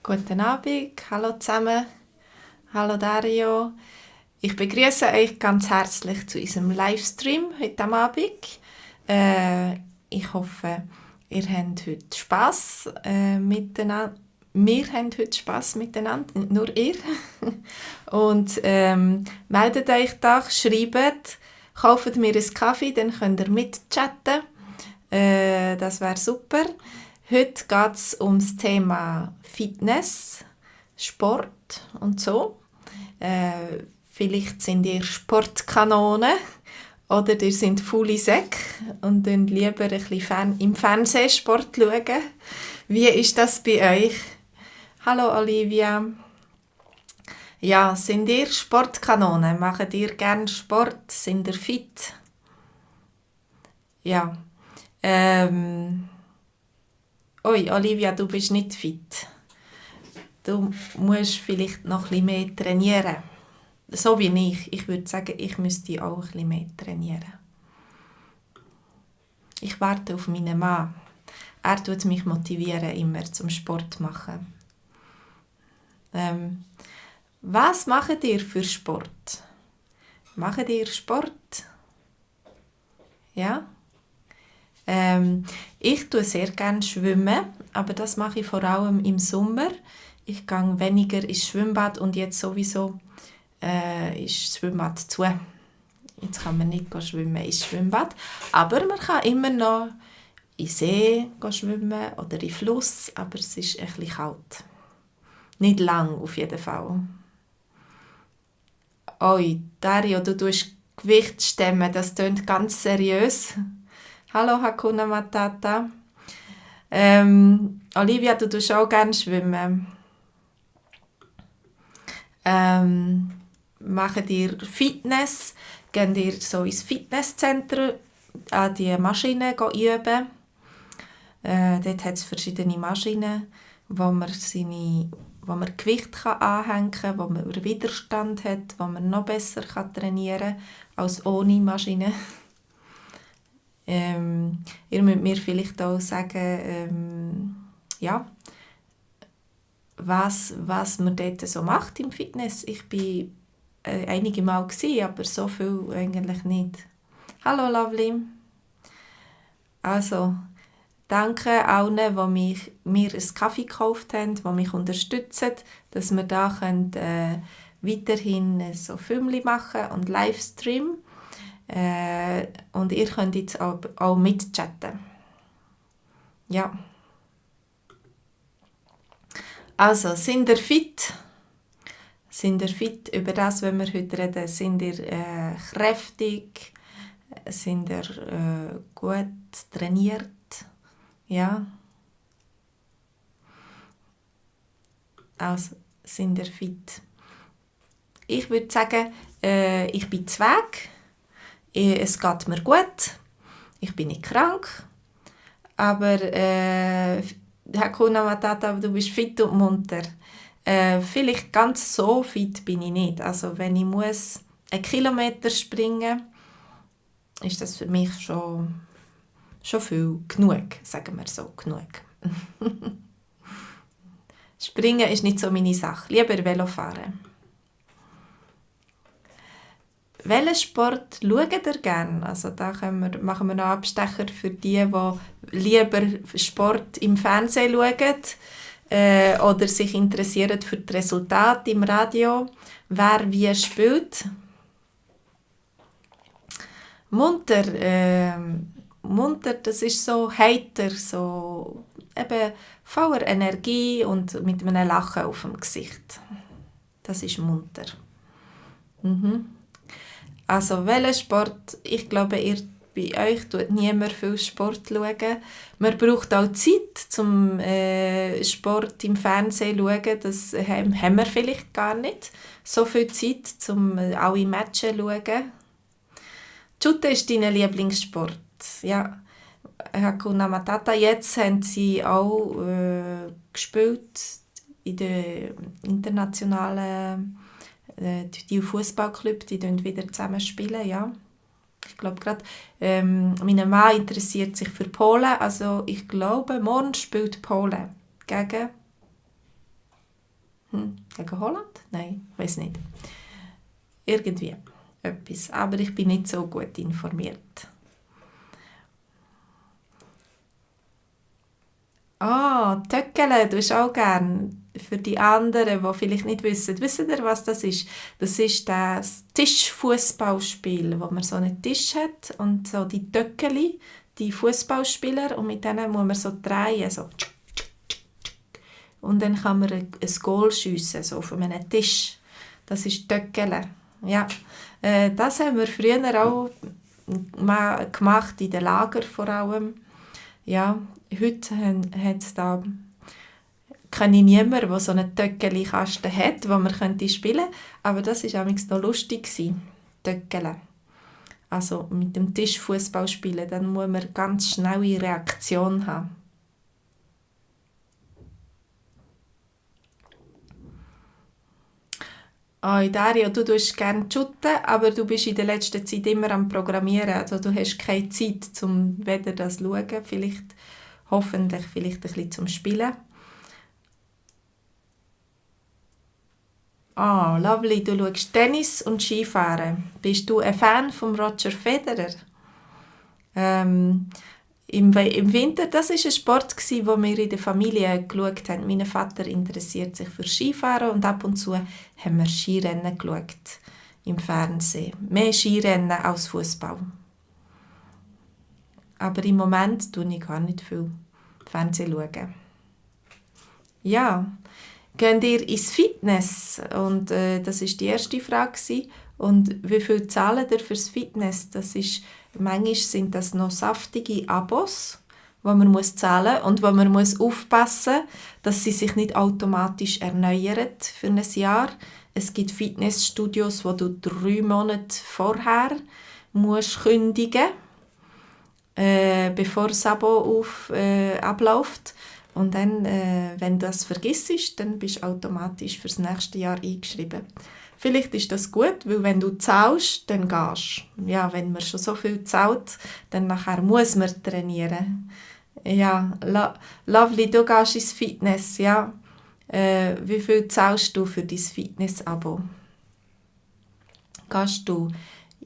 Guten Abend, hallo zusammen, hallo Dario. Ich begrüße euch ganz herzlich zu unserem Livestream heute Abend. Ich hoffe, ihr habt heute Spass miteinander. Wir haben heute Spass miteinander, nicht nur ihr. Und meldet euch doch, schreibt, kauft mir einen Kaffee, dann könnt ihr mitchatten. Das wäre super. Heute geht es um das Thema Fitness, Sport und so. Vielleicht sind ihr Sportkanonen oder ihr seid faule Säcke und schauen lieber ein bisschen im Fernsehen Sport schauen. Wie ist das bei euch? Hallo Olivia. Ja, sind ihr Sportkanonen? Macht ihr gerne Sport? Sind ihr fit? Ja. Oi, Olivia, du bist nicht fit. Du musst vielleicht noch ein bisschen mehr trainieren. So wie ich. Ich würde sagen, ich müsste auch ein bisschen mehr trainieren. Ich warte auf meinen Mann. Er tut mich motivieren, immer zum Sport zu machen. Was macht ihr für Sport? Macht ihr Sport? Ja? Ich tue sehr gerne schwimmen, aber das mache ich vor allem im Sommer. Ich gehe weniger ins Schwimmbad und jetzt sowieso ist das Schwimmbad zu. Jetzt kann man nicht schwimmen ins Schwimmbad, aber man kann immer noch in den See schwimmen oder in den Fluss, aber es ist ein bisschen kalt. Nicht lang auf jeden Fall. Oi, Dario, du tust Gewicht stemmen, das klingt ganz seriös. Hallo Hakuna Matata. Olivia, du tust auch gerne schwimmen. Macht ihr Fitness? Geht ihr so ins Fitnesszentrum an die Maschinen üben? Dort hat es verschiedene Maschinen, wo man Gewicht anhängen kann, wo man Widerstand hat, wo man noch besser trainieren kann als ohne Maschine. Ihr müsst mir vielleicht auch sagen, ja, was man dort so macht im Fitness. Ich war einige Mal, aber so viel eigentlich nicht. Hallo Lovely. Also, danke allen, die mir einen Kaffee gekauft haben, die mich unterstützen, dass wir da weiterhin so Filme machen und Livestream. Und ihr könnt jetzt auch mitchatten. Ja. Also, sind ihr fit? Sind ihr fit? Über das, wenn wir heute reden, sind ihr kräftig? Sind ihr gut trainiert? Ja. Also, sind ihr fit? Ich würde sagen, ich bin zweig. Es geht mir gut. Ich bin nicht krank. Aber Hakuna Matata, du bist fit und munter. Vielleicht ganz so fit bin ich nicht. Also wenn ich muss 1 Kilometer springen muss, ist das für mich schon viel genug, sagen wir so, genug. Springen ist nicht so meine Sache. Lieber Velofahren. Welchen Sport schaut ihr gerne? Also da machen wir noch Abstecher für die lieber Sport im Fernsehen schauen oder sich interessieren für die Resultate im Radio, wer wie spielt. Munter, das ist so heiter, so eben voller Energie und mit einem Lachen auf dem Gesicht. Das ist munter. Also, welchen Sport? Ich glaube, bei euch tut niemand viel Sport schauen. Man braucht auch Zeit, um Sport im Fernsehen zu schauen. Das haben wir vielleicht gar nicht. So viel Zeit, um alle Matches zu schauen. Shooten ist dein Lieblingssport. Ja. Hakuna Matata. Jetzt haben sie auch gespielt in der internationalen die Fußballclub, die wieder zusammen spielen, ja. Ich glaube gerade, mein Mann interessiert sich für Polen, also ich glaube, morgen spielt Polen gegen Gegen Holland? Nein, ich weiß nicht. Irgendwie etwas. Aber ich bin nicht so gut informiert. Töckele, du hast auch gern. Für die anderen, die vielleicht nicht wissen. Wisst ihr, was das ist? Das ist das Tischfußballspiel, wo man so einen Tisch hat und so die Töckeli, die Fußballspieler, und mit denen muss man so drehen, so. Und dann kann man ein Goal schiessen, so auf einem Tisch. Das ist Töckele. Ja. Das haben wir früher auch mal gemacht, in den Lagern vor allem. Ja, heute hat es da kenne ich niemanden, der so einen Töckeli-Kasten hat, wo man spielen könnte. Aber das war amigs noch lustig, Töckele. Also mit dem Tischfußball spielen, dann muss man ganz schnelle Reaktion haben. Dario, du tust gerne shooten, aber du bist in der letzten Zeit immer am Programmieren. Also du hast keine Zeit, um weder das zu schauen, hoffentlich ein bisschen zum Spielen. Lovely, du schaust Tennis und Skifahren. Bist du ein Fan von Roger Federer? Im Winter, das war ein Sport, den wir in der Familie geschaut haben. Mein Vater interessiert sich für Skifahren und ab und zu haben wir Skirennen geschaut im Fernsehen. Mehr Skirennen als Fußball. Aber im Moment schaue ich gar nicht viel Fernsehen. Ja, geht ihr ins Fitness? Und das war die erste Frage. Und wie viel zahlt ihr fürs Fitness? Manchmal sind das noch saftige Abos, die man zahlen muss und wo man aufpassen muss, dass sie sich nicht automatisch erneuern für ein Jahr. Es gibt Fitnessstudios, wo du 3 Monate vorher musst kündigen musst, bevor das Abo abläuft. Und dann, wenn du das vergisst, dann bist du automatisch für das nächste Jahr eingeschrieben. Vielleicht ist das gut, weil wenn du zahlst, dann gehst du. Ja, wenn man schon so viel zahlt, dann nachher muss man trainieren. Ja, Lovely, du gehst ins Fitness, ja. Wie viel zahlst du für dein Fitness-Abo? Gehst du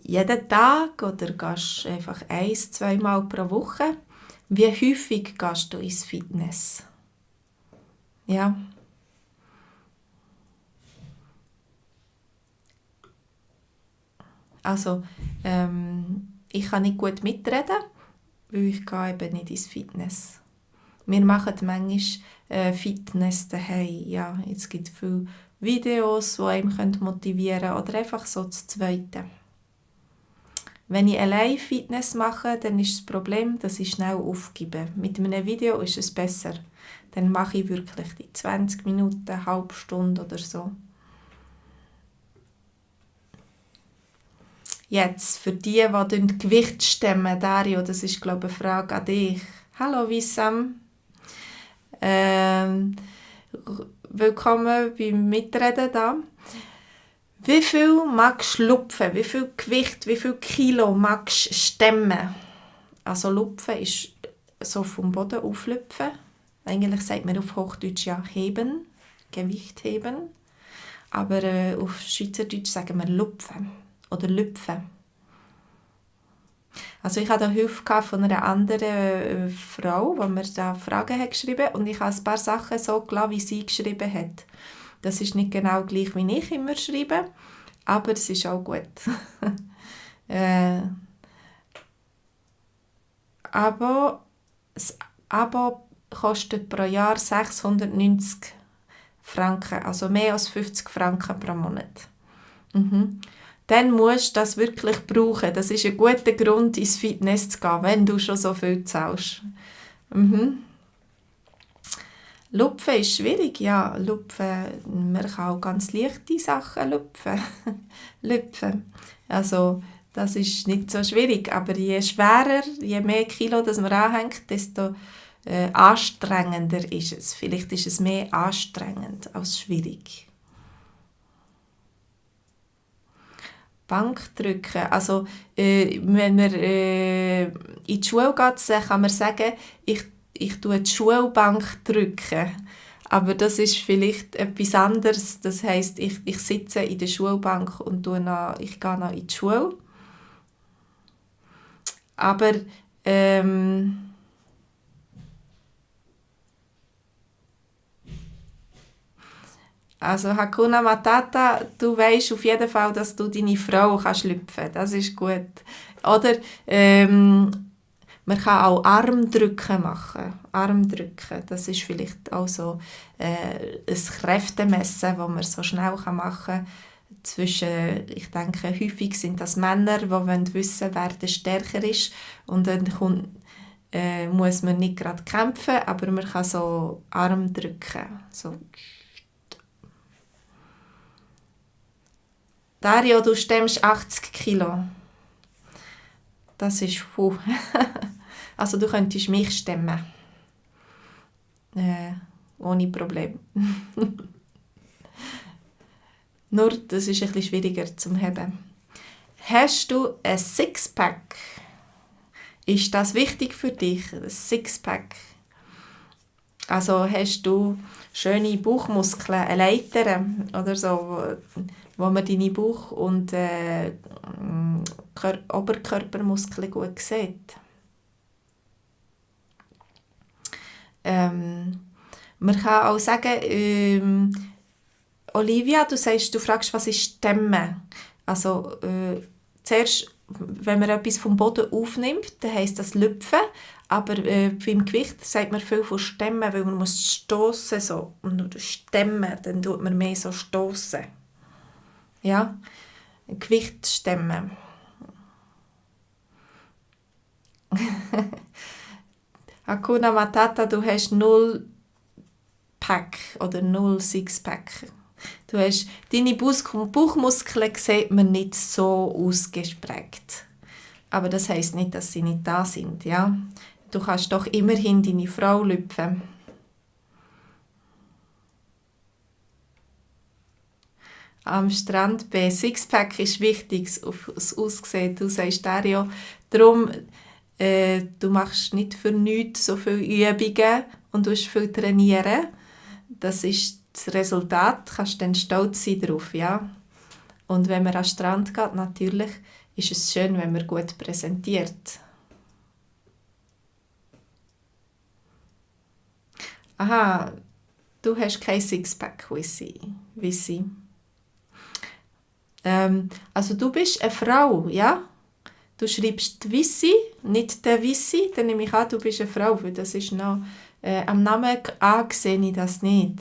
jeden Tag oder gehst du einfach 1-2 Mal pro Woche? Wie häufig gehst du ins Fitness? Ja. Also, ich kann nicht gut mitreden, weil ich gehe eben nicht ins Fitness. Wir machen manchmal Fitness daheim. Ja, es gibt viele Videos, die einem motivieren können oder einfach so das Zweite. Wenn ich allein Fitness mache, dann ist das Problem, dass ich schnell aufgebe. Mit einem Video ist es besser. Dann mache ich wirklich die 20 Minuten, eine halbe Stunde oder so. Jetzt, für die Gewicht stemmen, Dario, das ist, glaube ich, eine Frage an dich. Hallo Wissam. Willkommen beim Mitreden da. Wie viel magst du lupfen? Wie viel Gewicht, wie viel Kilo magst du stemmen? Also lupfen ist so vom Boden auflüpfen. Eigentlich sagt man auf Hochdeutsch ja heben, Gewicht heben. Aber auf Schweizerdeutsch sagen wir lupfen oder lüpfen. Also ich hatte Hilfe von einer anderen Frau, die mir da Fragen hat geschrieben, und ich habe ein paar Sachen so gelassen, wie sie geschrieben hat. Das ist nicht genau gleich, wie ich immer schreibe, aber es ist auch gut. Das Abo kostet pro Jahr 690 Franken, also mehr als 50 Franken pro Monat. Dann musst du das wirklich brauchen. Das ist ein guter Grund, ins Fitness zu gehen, wenn du schon so viel zahlst. Lupfen ist schwierig, ja. Man kann auch ganz leichte Sachen lupfen. Also, das ist nicht so schwierig. Aber je schwerer, je mehr Kilo das man anhängt, desto anstrengender ist es. Vielleicht ist es mehr anstrengend als schwierig. Bankdrücken. Also, wenn man in die Schule geht, kann man sagen, ich drücke die Schulbank drücken. Aber das ist vielleicht etwas anderes. Das heisst, ich sitze in der Schulbank und ich gehe noch in die Schule. Aber also Hakuna Matata, du weisst auf jeden Fall, dass du deine Frau kannst lüpfen. Das ist gut. Oder man kann auch Armdrücken machen. Armdrücken, das ist vielleicht auch so ein Kräftemessen, das man so schnell machen kann. Ich denke, häufig sind das Männer, die wissen wollen, wer der stärker ist. Und dann muss man nicht gerade kämpfen, aber man kann so Arm drücken. So. Dario, du stemmst 80 Kilo. Das ist Also du könntest mich stemmen. Ohne Problem. Nur, das ist ein bisschen schwieriger zum Heben. Hast du ein Sixpack? Ist das wichtig für dich, ein Sixpack? Also hast du schöne Bauchmuskeln, eine Leiter oder so, wo man deine Bauch- und Oberkörpermuskeln gut sieht? Man kann auch sagen, Olivia, du fragst, was ist Stemmen? Also zuerst, wenn man etwas vom Boden aufnimmt, dann heisst das Lüpfen, aber beim Gewicht sagt man viel von Stemmen, weil man muss stossen so. Und stemmen, dann tut man mehr so stossen. Ja, Gewicht stemmen. Hakuna Matata, du hast 0 Pack oder 0 Sixpack. Du hast, deine Bauchmuskeln sieht man nicht so ausgeprägt. Aber das heisst nicht, dass sie nicht da sind. Ja? Du kannst doch immerhin deine Frau lüpfen. Am Strand bei Sixpack ist wichtig, auf das Aussehen. Du sagst, Dario, darum, du machst nicht für nichts so viele Übungen und du viel trainieren. Das ist das Resultat, kannst dann stolz sein darauf, ja. Und wenn man an den Strand geht, natürlich ist es schön, wenn man gut präsentiert. Aha, du hast kein Sixpack, Wissi. Also du bist eine Frau, ja? Du schreibst Wissi, nicht der Wissi, dann nehme ich an, du bist eine Frau, weil das ist noch, am Namen A sehe ich das nicht.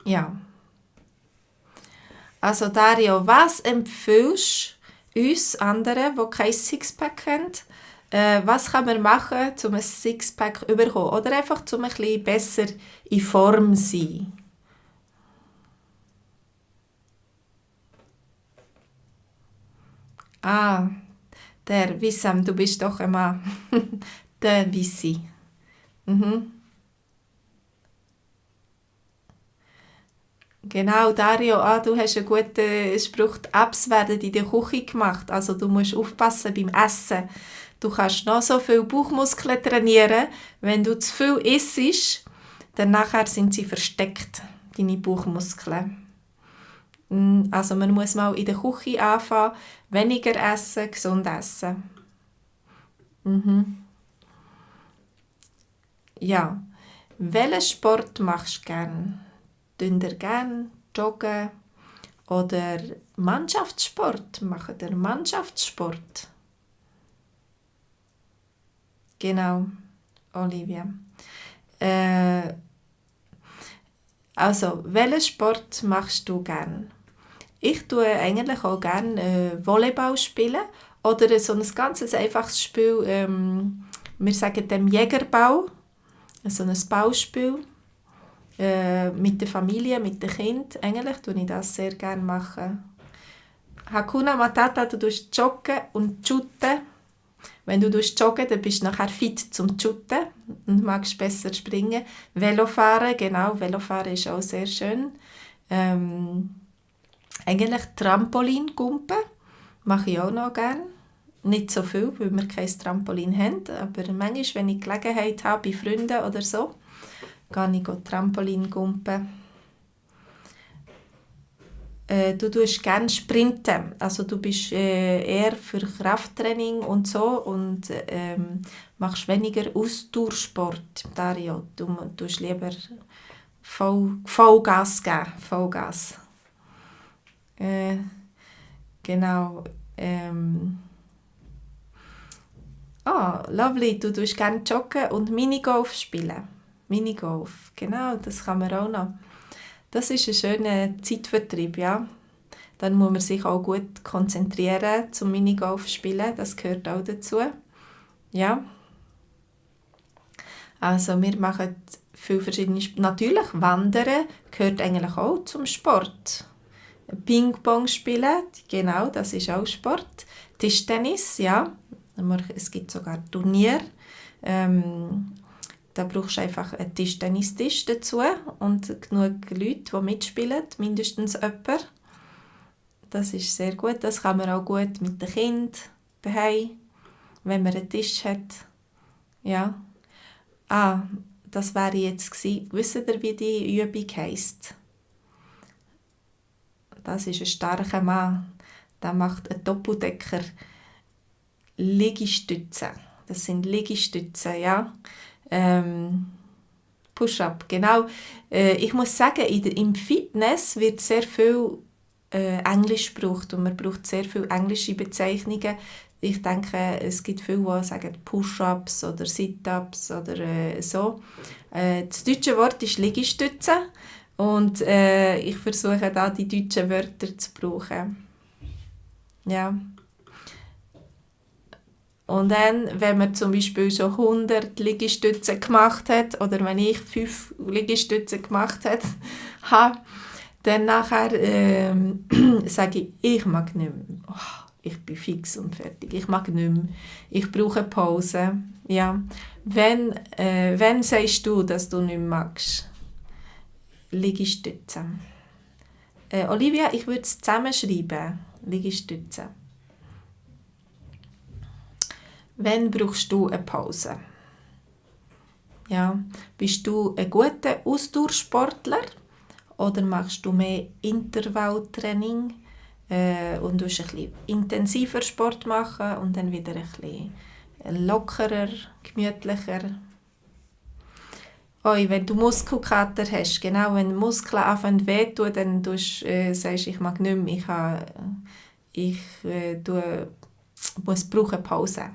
Ja. Also Dario, was empfiehlst du uns anderen, die kein Sixpack haben? Was kann man machen, um ein Sixpack zu bekommen? Oder einfach, um ein bisschen besser in Form zu sein? Ah, der Wissam, du bist doch ein Mann. Der Wissi. Mhm. Genau, Dario, du hast einen guten Spruch. Die Apps werden in der Küche gemacht. Also du musst aufpassen beim Essen. Du kannst noch so viel Bauchmuskeln trainieren. Wenn du zu viel isst, dann nachher sind sie versteckt, deine Bauchmuskeln. Also man muss mal in der Küche anfangen, weniger essen, gesund essen. Mhm. Ja. Welchen Sport machst du gern? Tun ihr gern joggen oder Mannschaftssport? Macht ihr Mannschaftssport? Genau, Olivia. Äh, also, welchen Sport machst du gern? Ich tue eigentlich auch gerne Volleyball spielen oder so ein ganz einfaches Spiel, wir sagen dem Jägerball, so ein Ballspiel mit der Familie, mit den Kindern. Eigentlich tue ich das sehr gerne machen. Hakuna Matata, du tust joggen und shooten. Wenn du joggen, dann bist du nachher fit zum Shooten und magst besser springen. Velofahren, genau, Velofahren ist auch sehr schön. Eigentlich Trampolingumpen mache ich auch noch gerne. Nicht so viel, weil wir kein Trampolin haben, aber manchmal, wenn ich Gelegenheit habe, bei Freunden oder so, gehe ich Trampolin gumpen. Du tust gerne sprinten, also du bist eher für Krafttraining und so und machst weniger Ausdauersport, Dario. Du tust lieber Vollgas geben, Vollgas. Äh, genau. Lovely, du tust gerne joggen und Minigolf spielen. Minigolf, genau, das kann man auch noch. Das ist ein schöner Zeitvertreib, ja. Dann muss man sich auch gut konzentrieren zum Minigolf spielen, das gehört auch dazu. Ja. Also wir machen viele verschiedene Natürlich, Wandern gehört eigentlich auch zum Sport. Ping-Pong spielen, genau, das ist auch Sport. Tischtennis, ja. Es gibt sogar Turniere. Da brauchst du einfach einen Tischtennistisch dazu und genug Leute, die mitspielen, mindestens jemand. Das ist sehr gut. Das kann man auch gut mit den Kindern daheim, wenn man einen Tisch hat. Ja. Das wäre jetzt gewesen. Wisst ihr, wie die Übung heisst? Das ist ein starker Mann. Der macht einen Doppeldecker. Liegestützen. Das sind Liegestützen, ja. Push-up, genau. Ich muss sagen, im Fitness wird sehr viel Englisch gebraucht und man braucht sehr viele englische Bezeichnungen. Ich denke, es gibt viele, die sagen Push-ups oder Sit-ups oder so. Das deutsche Wort ist Liegestützen und ich versuche da die deutschen Wörter zu brauchen. Ja. Und dann, wenn man zum Beispiel schon 100 Liegestützen gemacht hat oder wenn ich 5 Liegestützen gemacht habe, dann nachher sage ich mag nicht mehr. Ich bin fix und fertig. Ich mag nicht mehr. Ich brauche Pause. Ja. Wenn sagst du, dass du nicht mehr magst? Liegestützen. Olivia, ich würde es zusammenschreiben. Liegestützen. Wann brauchst du eine Pause? Ja. Bist du ein guter Ausdauersportler oder machst du mehr Intervalltraining und du ein bisschen intensiver Sport machen und dann wieder ein bisschen lockerer, gemütlicher? Wenn du Muskelkater hast, genau, wenn die Muskeln anfangen wehtun, dann sagst du, ich mag nicht mehr, ich brauche Pause.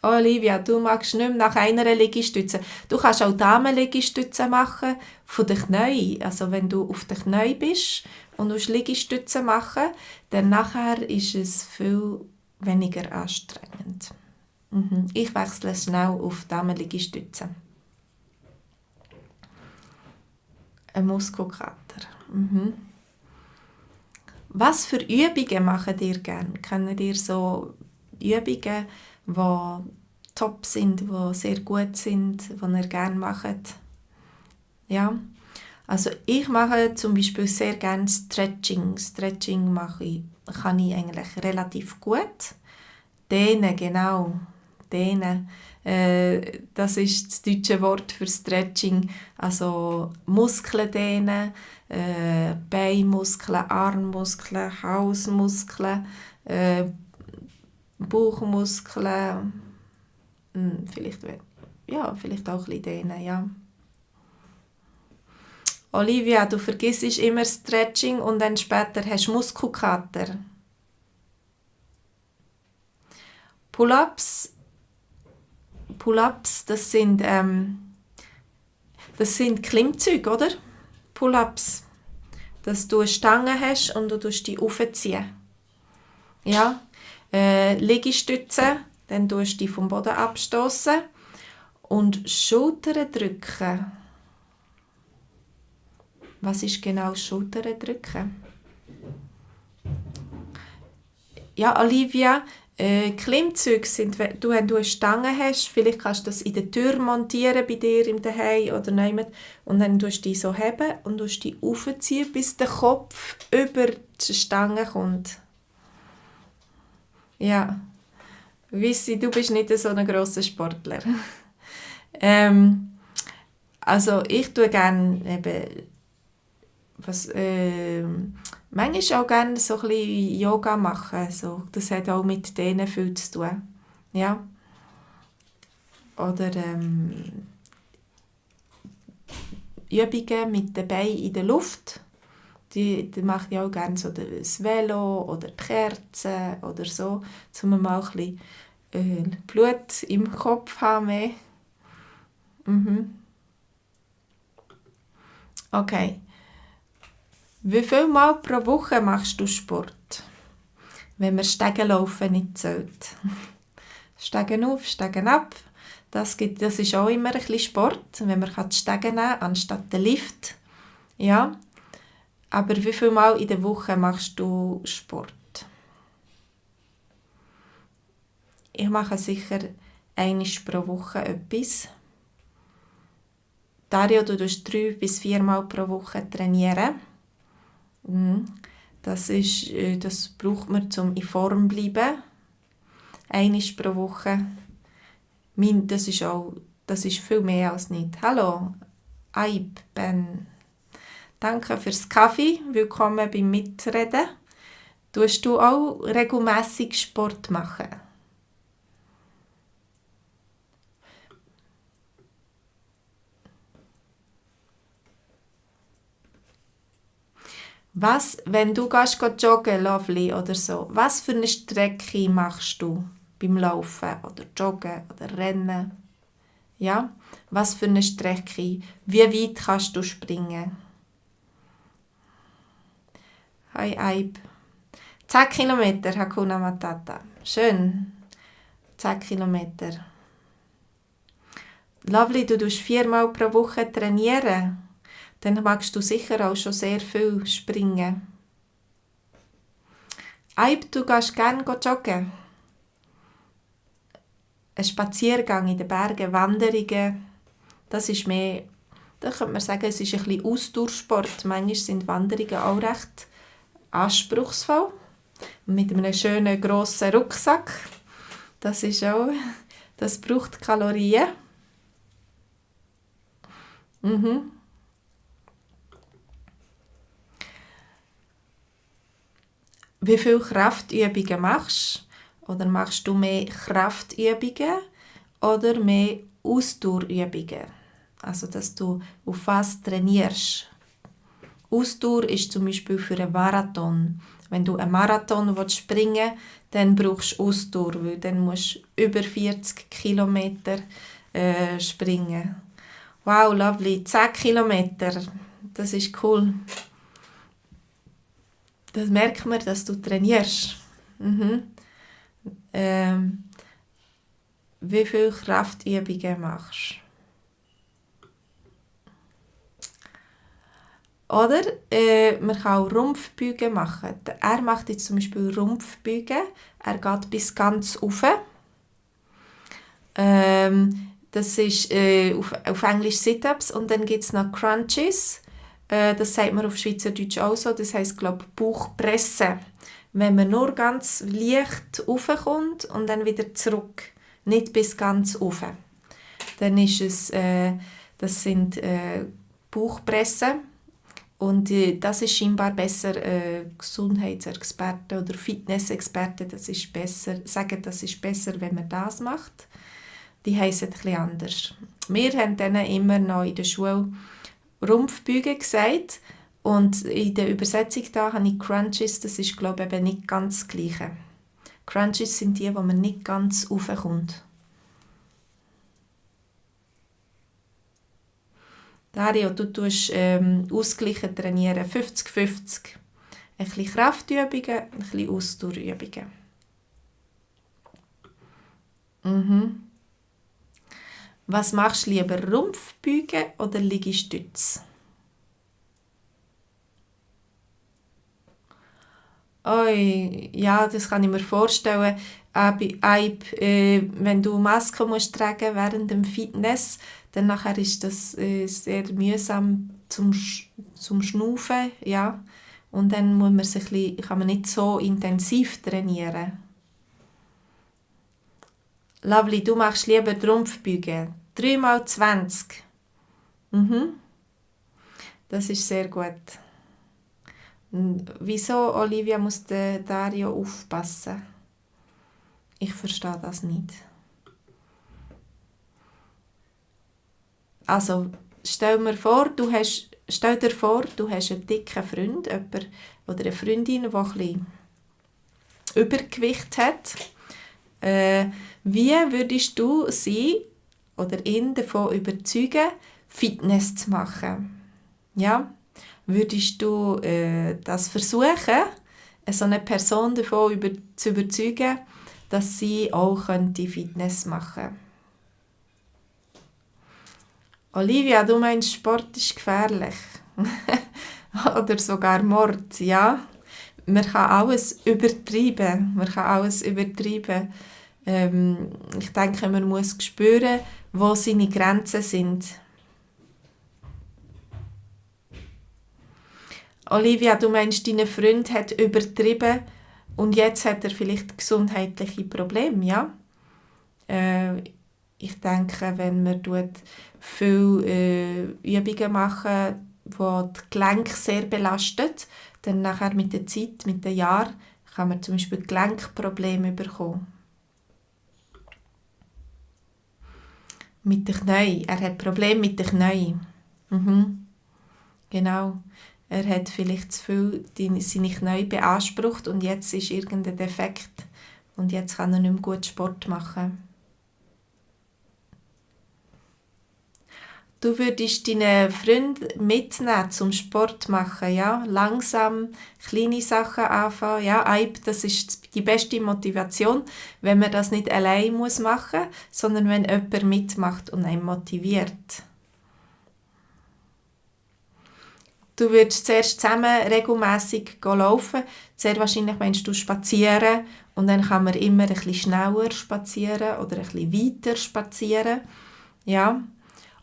Olivia, du magst nicht mehr nach einer Liegestütze. Du kannst auch Damenliegestütze machen von den Knien. Also wenn du auf den Knien bist und du Liegestütze machen, dann nachher ist es viel weniger anstrengend. Ich wechsle schnell auf Damenliegestütze. Ein Muskelkater. Was für Übungen machen ihr gerne? Kennt ihr so Übungen, die top sind, die sehr gut sind, die ihr gerne macht? Ja, also ich mache zum Beispiel sehr gerne Stretching. Stretching kann ich eigentlich relativ gut. Dehnen, genau. Dehnen. Das ist das deutsche Wort für Stretching. Also Muskeln dehnen, Beinmuskeln, Armmuskeln, Halsmuskeln, Bauchmuskeln, vielleicht auch ein bisschen dehnen, ja. Olivia, du vergisst immer Stretching und dann später hast du Muskelkater. Pull-ups, das sind Klimmzüge, oder? Pull-ups. Dass du eine Stange hast und du tust die aufziehen. Ja. Liegestützen, dann tust du die vom Boden abstoßen und Schultern drücken. Was ist genau Schultern drücken? Ja, Olivia, Klimmzüge sind, wenn du eine Stange hast, vielleicht kannst du das in der Tür montieren bei dir im Zuhause oder jemand, und dann tust du die so heben und tust die aufziehen, bis der Kopf über die Stange kommt. Ja. Wissi, du bist nicht so ein grosser Sportler. Also ich tue gerne eben, manchmal auch gerne so ein bisschen Yoga machen. So. Das hat auch mit denen viel zu tun. Ja. Oder Übungen mit den Beinen in der Luft. Die mache ich auch gerne so das Velo oder die Kerze oder so, um mal ein bisschen Blut im Kopf zu haben. Mehr. Mhm. Okay. Wie viel Mal pro Woche machst du Sport? Wenn man Stegenlaufen nicht zählt. Stegen auf, Stegen ab. Das ist auch immer ein bisschen Sport, wenn man die Stegen nehmen kann, anstatt den Lift. Ja. Aber wie viel Mal in der Woche machst du Sport? Ich mache sicher einmal pro Woche etwas. Dario, du tust 3 bis 4 Mal pro Woche trainieren. Das braucht man, um in Form zu bleiben. Einmal pro Woche. Das ist viel mehr als nicht. Hallo, Aib, Ben. Danke fürs Kaffee. Willkommen beim Mitreden. Tust du auch regelmässig Sport machen? Was, wenn du joggen, Lovely, oder so, was für eine Strecke machst du beim Laufen oder Joggen oder Rennen? Ja? Was für eine Strecke? Wie weit kannst du springen? Hi Aib. 10 Kilometer, Hakuna Matata. Schön. 10 Kilometer. Lovely, du tust 4 Mal pro Woche trainieren. Dann magst du sicher auch schon sehr viel springen. Aib, du gehst gerne joggen. Ein Spaziergang in den Bergen, Wanderungen, das ist mehr, da könnte man sagen, es ist ein bisschen Ausdauersport. Manchmal sind Wanderungen auch recht anspruchsvoll. Mit einem schönen grossen Rucksack. Das braucht Kalorien. Mhm. Wie viele Kraftübungen machst du? Oder machst du mehr Kraftübungen oder mehr Ausdauerübungen? Also, dass du auf was trainierst. Ausdauer ist zum Beispiel für einen Marathon. Wenn du einen Marathon springen willst, dann brauchst du Ausdauer, weil dann musst du über 40 Kilometer springen. Wow, lovely. 10 Kilometer. Das ist cool. Das merkt man, dass du trainierst. Mhm. Wie viele Kraftübungen machst du? Oder man kann auch Rumpfbeugen machen. Er macht jetzt zum Beispiel Rumpfbeugen. Er geht bis ganz rauf. Das ist auf Englisch Sit-Ups und dann gibt es noch Crunches. Das sagt man auf Schweizerdeutsch auch so. Das heisst, glaube ich, Bauchpressen. Wenn man nur ganz leicht raufkommt und dann wieder zurück. Nicht bis ganz rauf. Dann ist es, das sind Bauchpressen. Und das ist scheinbar besser, Gesundheitsexperten oder Fitnessexperten sagen, das ist besser, wenn man das macht. Die heissen etwas anders. Wir haben denen immer noch in der Schule Rumpfbeugen gesagt. Und in der Übersetzung da habe ich Crunches, das ist, glaube ich, eben nicht ganz das Gleiche. Crunches sind die, wo man nicht ganz raufkommt. Dario, du tust ausgleichen trainieren, 50-50. Ein bisschen Kraftübungen, ein bisschen Ausdauerübungen. Mhm. Was machst du lieber, Rumpfbeugen oder Liegestütz? Ja, das kann ich mir vorstellen. Wenn du Maske musst tragen während dem Fitness, dann nachher ist das sehr mühsam zum Schnaufen, ja. Und dann kann man nicht so intensiv trainieren. Lovely, du machst lieber Rumpfbeugen. 3x20. Das ist sehr gut. Wieso, Olivia, muss der Dario aufpassen? Ich verstehe das nicht. Also, stell dir vor, du hast einen dicken Freund, jemand, oder eine Freundin, die ein bisschen Übergewicht hat. Wie würdest du sie oder ihn davon überzeugen, Fitness zu machen? Ja? Würdest du das versuchen, so eine Person davon zu überzeugen, dass sie auch Fitness machen könnte? Olivia, du meinst, Sport ist gefährlich. Oder sogar Mord, ja? Man kann alles übertreiben. Ich denke, man muss spüren, wo seine Grenzen sind. Olivia, du meinst, dein Freund hat übertrieben und jetzt hat er vielleicht gesundheitliche Probleme, ja? Ich denke, wenn man viele Übungen machen, die die Gelenke sehr belastet, dann nachher mit der Zeit, mit den Jahren, kann man zum Beispiel Gelenkprobleme bekommen. Mit den Knien. Er hat Probleme mit den Knien. Genau. Er hat vielleicht zu viel seine Knie beansprucht und jetzt ist irgendein Defekt und jetzt kann er nicht mehr gut Sport machen. Du würdest deinen Freund mitnehmen zum Sport machen, ja? Langsam kleine Sachen anfangen, ja? Das ist die beste Motivation, wenn man das nicht allein machen muss, sondern wenn jemand mitmacht und einen motiviert. Du würdest zuerst zusammen regelmässig laufen. Sehr wahrscheinlich meinst du spazieren und dann kann man immer ein bisschen schneller spazieren oder ein bisschen weiter spazieren. Ja.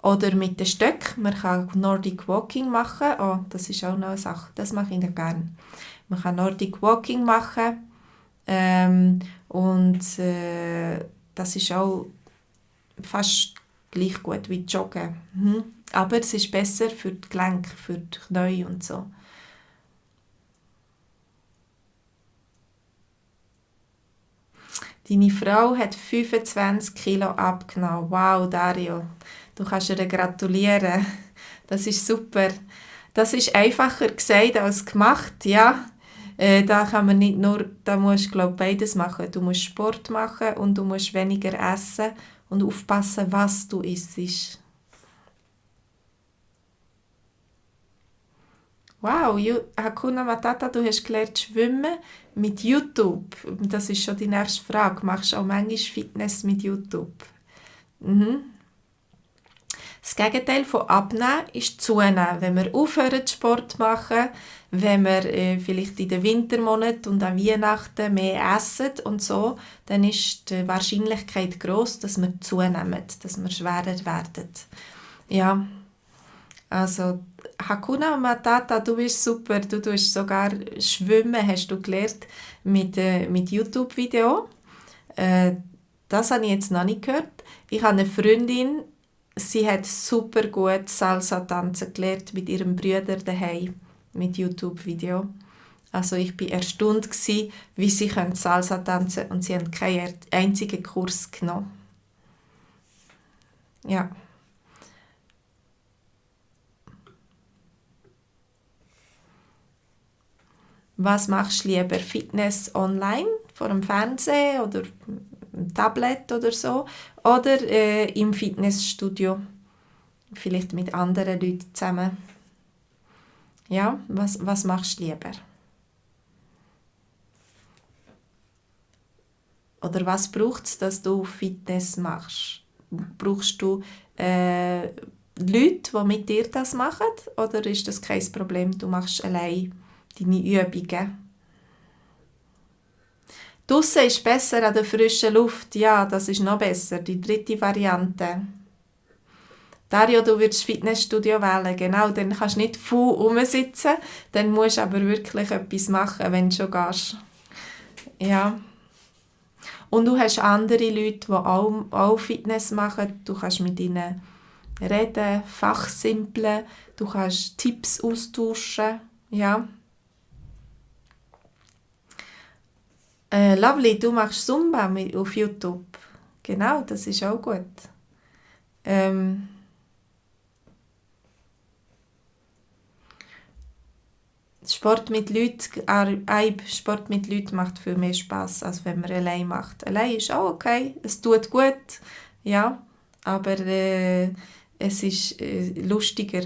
Oder mit den Stöcken. Man kann Nordic Walking machen. Oh, das ist auch noch eine Sache. Das mache ich nicht gerne. Man kann Nordic Walking machen. Das ist auch fast gleich gut wie Joggen. Aber es ist besser für die Gelenke, für die Knie und so. Deine Frau hat 25 Kilo abgenommen. Wow, Dario, du kannst ihr gratulieren. Das ist super. Das ist einfacher gesagt als gemacht, ja. Da kann man nicht nur, da musst du beides machen. Du musst Sport machen und du musst weniger essen und aufpassen, was du isst. Wow, Hakuna Matata, du hast gelernt schwimmen mit YouTube. Das ist schon die nächste Frage. Machst du auch manchmal Fitness mit YouTube? Das Gegenteil von Abnehmen ist Zunehmen. Wenn wir aufhören, Sport zu machen, wenn wir vielleicht in den Wintermonaten und an Weihnachten mehr essen und so, dann ist die Wahrscheinlichkeit gross, dass wir zunehmen, dass wir schwerer werden. Ja, also Hakuna Matata, du bist super, du tust sogar schwimmen, hast du gelernt, mit YouTube-Video. Das habe ich jetzt noch nicht gehört. Ich habe eine Freundin, sie hat super gut Salsa tanzen gelernt mit ihrem Bruder daheim mit YouTube-Video. Also ich war erstaunt, wie sie Salsa tanzen können und sie haben keinen einzigen Kurs genommen. Ja. Was machst du lieber? Fitness online, vor dem Fernsehen oder im Tablet oder so? Oder im Fitnessstudio? Vielleicht mit anderen Leuten zusammen. Ja, was machst du lieber? Oder was braucht es, dass du Fitness machst? Brauchst du Leute, die mit dir das machen? Oder ist das kein Problem, du machst allein deine Übungen? Draussen ist besser an der frischen Luft. Ja, das ist noch besser. Die dritte Variante. Dario, du würdest Fitnessstudio wählen. Genau, dann kannst du nicht faul rumsitzen. Dann musst du aber wirklich etwas machen, wenn du schon gehst. Ja. Und du hast andere Leute, die auch Fitness machen. Du kannst mit ihnen reden, fachsimpeln, du kannst Tipps austauschen. Ja. Lovely, du machst Zumba auf YouTube. Genau, das ist auch gut. Ähm, Sport mit Leuten macht viel mehr Spass, als wenn man allein macht. Allein ist auch okay, es tut gut, ja, aber es ist lustiger,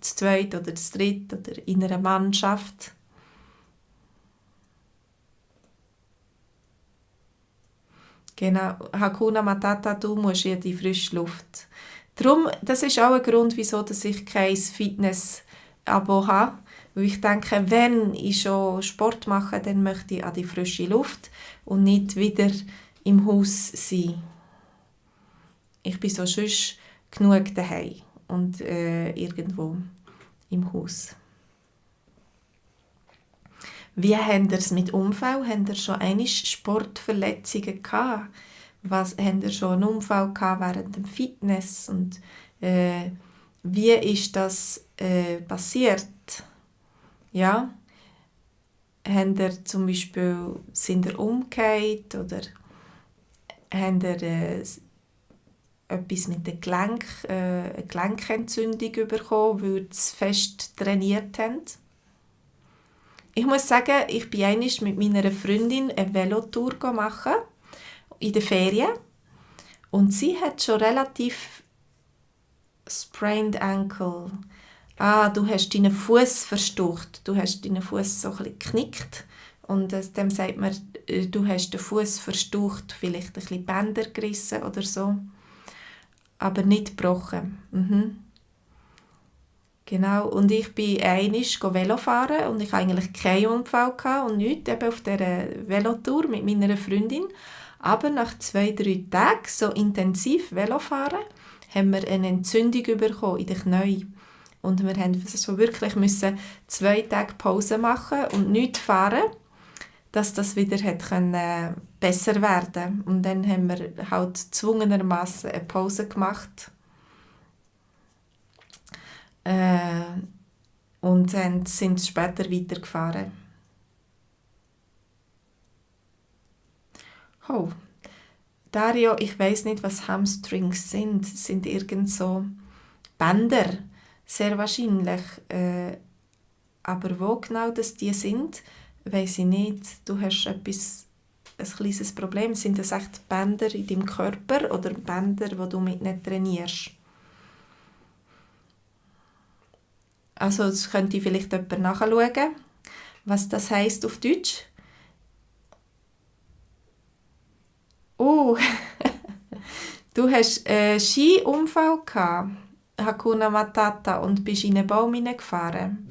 zu zweit oder zu dritt oder in einer Mannschaft. Genau, Hakuna Matata, du musst in die frische Luft. Darum, das ist auch ein Grund, wieso dass ich kein Fitness-Abo habe. Weil ich denke, wenn ich schon Sport mache, dann möchte ich an die frische Luft und nicht wieder im Haus sein. Ich bin so sonst genug daheim und irgendwo im Haus. Wie habt ihr es mit Unfall? Habt ihr schon einmal Sportverletzungen gehabt? Habt ihr schon einen Unfall gehabt während dem Fitness? Und wie ist das passiert? Ja? Habt ihr zum Beispiel, sind ihr umgekehrt oder habt ihr etwas mit dem Gelenk, eine Gelenkentzündung bekommen, weil ihr es fest trainiert habt? Ich muss sagen, ich bin einmal mit meiner Freundin eine Velotour machen in den Ferien und sie hat schon relativ sprained ankle. Du hast deinen Fuß verstaucht, du hast deinen Fuß so ein bisschen geknickt und dem sagt man, du hast den Fuß verstaucht, vielleicht ein bisschen Bänder gerissen oder so, aber nicht gebrochen. Genau, und ich bin einmal Velo fahren und ich hatte eigentlich keinen Unfall und nichts, eben auf dieser Velotour mit meiner Freundin. Aber nach 2-3 Tagen so intensiv Velofahren haben wir eine Entzündung bekommen in den Knien. Und wir mussten so wirklich 2 Tage Pause machen und nichts fahren, dass das wieder besser werden konnte. Und dann haben wir halt gezwungenermassen eine Pause gemacht. Und dann sind später weitergefahren. Oh, Dario, ich weiß nicht, was Hamstrings sind. Es sind irgend so Bänder, sehr wahrscheinlich. Aber wo genau das die sind, weiß ich nicht. Du hast ein kleines Problem. Sind das echt Bänder in deinem Körper oder Bänder, die du mit nicht trainierst? Also das könnte vielleicht jemand nachschauen, was das heisst auf Deutsch. Oh, du hast einen Skiunfall gehabt, Hakuna Matata, und bist in einen Baum hineingefahren.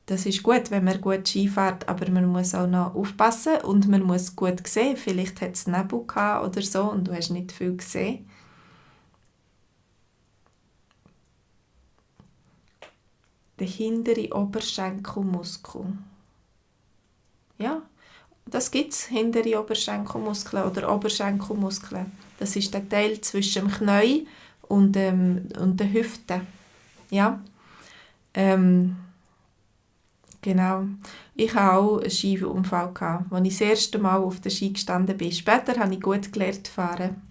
Das ist gut, wenn man gut Ski fährt, aber man muss auch noch aufpassen und man muss gut sehen. Vielleicht hat es Nebel gehabt oder so und du hast nicht viel gesehen. Der hintere Oberschenkelmuskel. Ja, das gibt es, hintere Oberschenkelmuskeln oder Oberschenkelmuskeln. Das ist der Teil zwischen dem Knie und der Hüfte. Ja, genau. Ich hatte auch einen Skiunfall, als ich das erste Mal auf der Ski gestanden bin. Später habe ich gut gelernt zu fahren.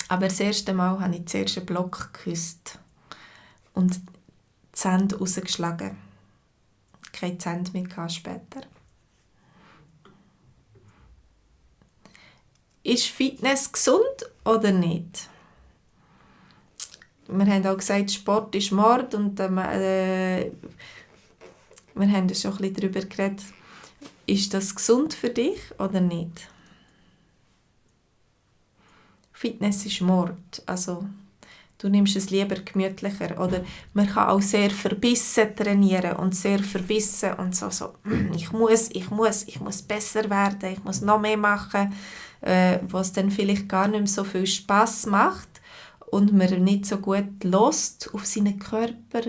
Aber das erste Mal habe ich zuerst einen Block geküsst und die Zähne rausgeschlagen. Keine Zähne mehr später. Ist Fitness gesund oder nicht? Wir haben auch gesagt, Sport ist Mord und wir haben schon ein bisschen darüber geredet. Ist das gesund für dich oder nicht? Fitness ist Mord, also du nimmst es lieber gemütlicher. Oder man kann auch sehr verbissen trainieren und sehr verbissen und so ich muss besser werden, ich muss noch mehr machen, was dann vielleicht gar nicht mehr so viel Spass macht und man nicht so gut lässt auf seinen Körper,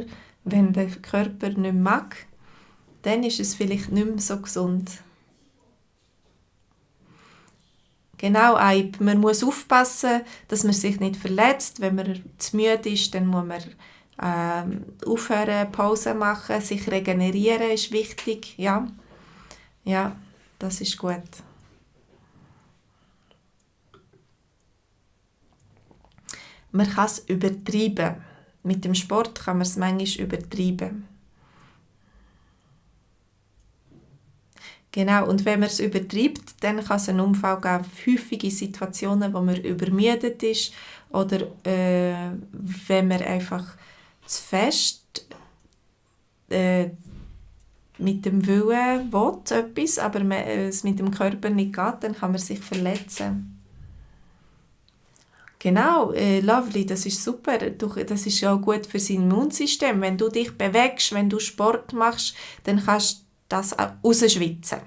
wenn der Körper nicht mehr mag, dann ist es vielleicht nicht mehr so gesund. Genau, man muss aufpassen, dass man sich nicht verletzt. Wenn man zu müde ist, dann muss man aufhören, Pause machen, sich regenerieren ist wichtig. Ja, ja, das ist gut. Man kann es übertreiben. Mit dem Sport kann man es manchmal übertreiben. Genau, und wenn man es übertreibt, dann kann es einen Unfall geben. Häufige Situationen, wo man übermüdet ist oder wenn man einfach zu fest mit dem Willen will, etwas, aber es mit dem Körper nicht geht, dann kann man sich verletzen. Genau, lovely, das ist super. Das ist auch gut für sein Immunsystem. Wenn du dich bewegst, wenn du Sport machst, dann kannst du das rausschwitzen.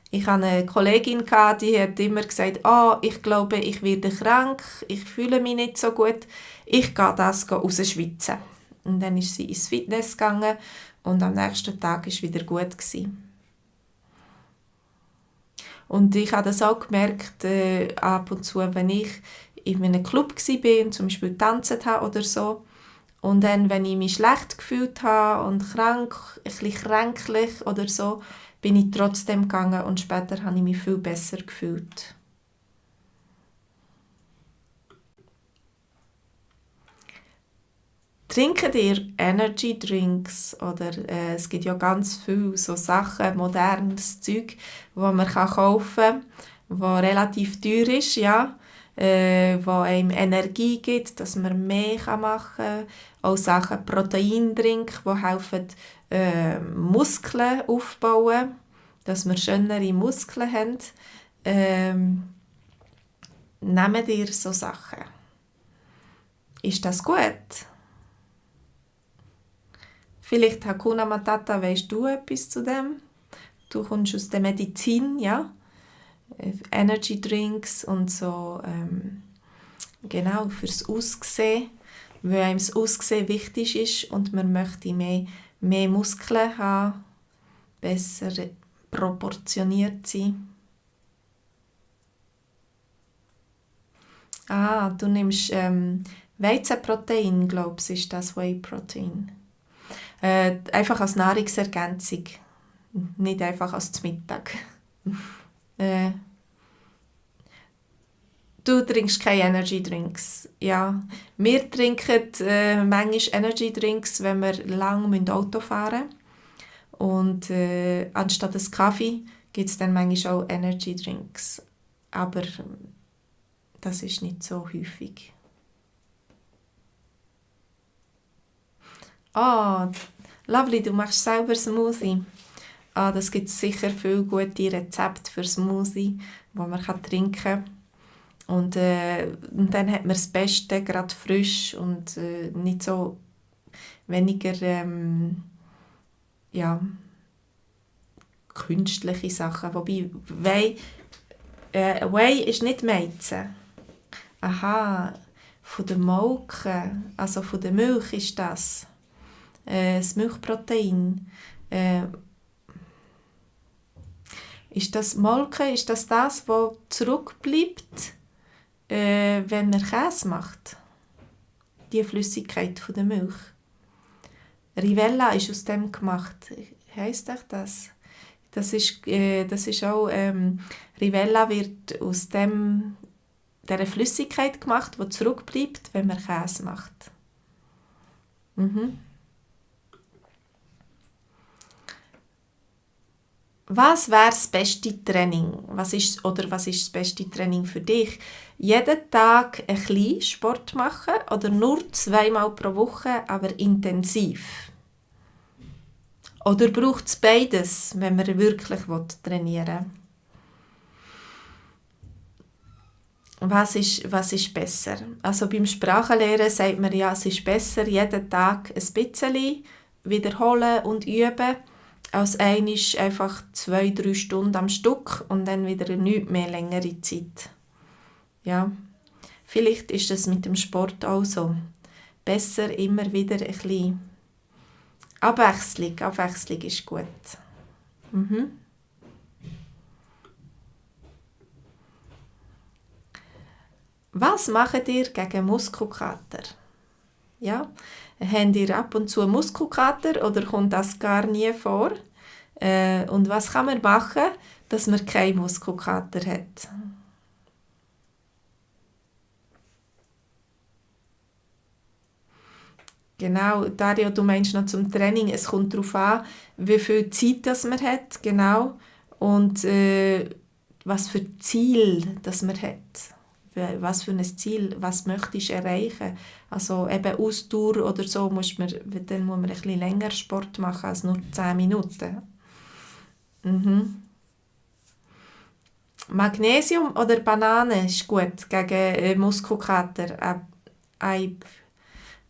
Ich hatte eine Kollegin, die hat immer gesagt, ich glaube, ich werde krank, ich fühle mich nicht so gut, ich gehe das rausschwitzen. Und dann ist sie ins Fitness gegangen und am nächsten Tag war es wieder gut. Und ich habe das auch gemerkt, ab und zu, wenn ich in einem Club war, zum Beispiel getanzt habe oder so, und dann, wenn ich mich schlecht gefühlt habe und krank, ein bisschen kränklich oder so, bin ich trotzdem gegangen und später habe ich mich viel besser gefühlt. Trinken ihr Energy Drinks oder es gibt ja ganz viele so Sachen, modernes Zeug, wo man kaufen kann, wo relativ teuer ist, ja, wo einem Energie gibt, dass man mehr machen kann. Auch Sachen Proteindrink, die helfen, Muskeln aufbauen, dass wir schönere Muskeln haben. Nehmt ihr so Sachen? Ist das gut? Vielleicht, Hakuna Matata, weisst du etwas zu dem? Du kommst aus der Medizin, ja? Energy Drinks und so, genau, fürs Aussehen, weil einem das Aussehen wichtig ist und man möchte mehr Muskeln haben, besser proportioniert sein. Du nimmst Weizenprotein, glaubst du, ist das Whey-Protein? Einfach als Nahrungsergänzung, nicht einfach als Mittag. Du trinkst keine Energy Drinks. Ja, wir trinken manchmal Energy Drinks, wenn wir lange Auto fahren müssen. Und anstatt des Kaffee gibt es dann manchmal auch Energy Drinks. Aber das ist nicht so häufig. Lovely, du machst selber Smoothie. Das gibt sicher viele gute Rezepte für Smoothie, die man trinken kann. Und dann hat man das Beste, gerade frisch und nicht so weniger künstliche Sachen. Wobei, Whey ist nicht Weizen. Aha, von der Molke, also von der Milch ist das. Das Milchprotein. Ist das Molke, ist das, was zurückbleibt, wenn man Käse macht? Die Flüssigkeit von der Milch. Rivella ist aus dem gemacht. Heisst das? Das ist auch, Rivella wird aus dieser Flüssigkeit gemacht, die zurückbleibt, wenn man Käse macht. Was wäre das beste Training? Was ist das beste Training für dich? Jeden Tag ein bisschen Sport machen oder nur 2-mal pro Woche, aber intensiv? Oder braucht es beides, wenn man wirklich trainieren will? Was ist besser? Also beim Sprachenlernen sagt man ja, es ist besser, jeden Tag ein bisschen wiederholen und üben, als einmal einfach 2-3 Stunden am Stück und dann wieder nicht mehr längere Zeit. Ja, vielleicht ist es mit dem Sport auch so. Besser immer wieder ein bisschen Abwechslung. Abwechslung ist gut. Was macht ihr gegen Muskelkater? Ja? Habt ihr ab und zu Muskelkater oder kommt das gar nie vor? Und was kann man machen, dass man keinen Muskelkater hat? Genau, Dario, du meinst noch zum Training. Es kommt darauf an, wie viel Zeit das man hat, genau, und was für Ziel das man hat. Was für ein Ziel, was möchtest du erreichen? Also eben Ausdauer oder so, dann muss man ein bisschen länger Sport machen als nur 10 Minuten. Mhm. Magnesium oder Banane ist gut gegen Muskelkater.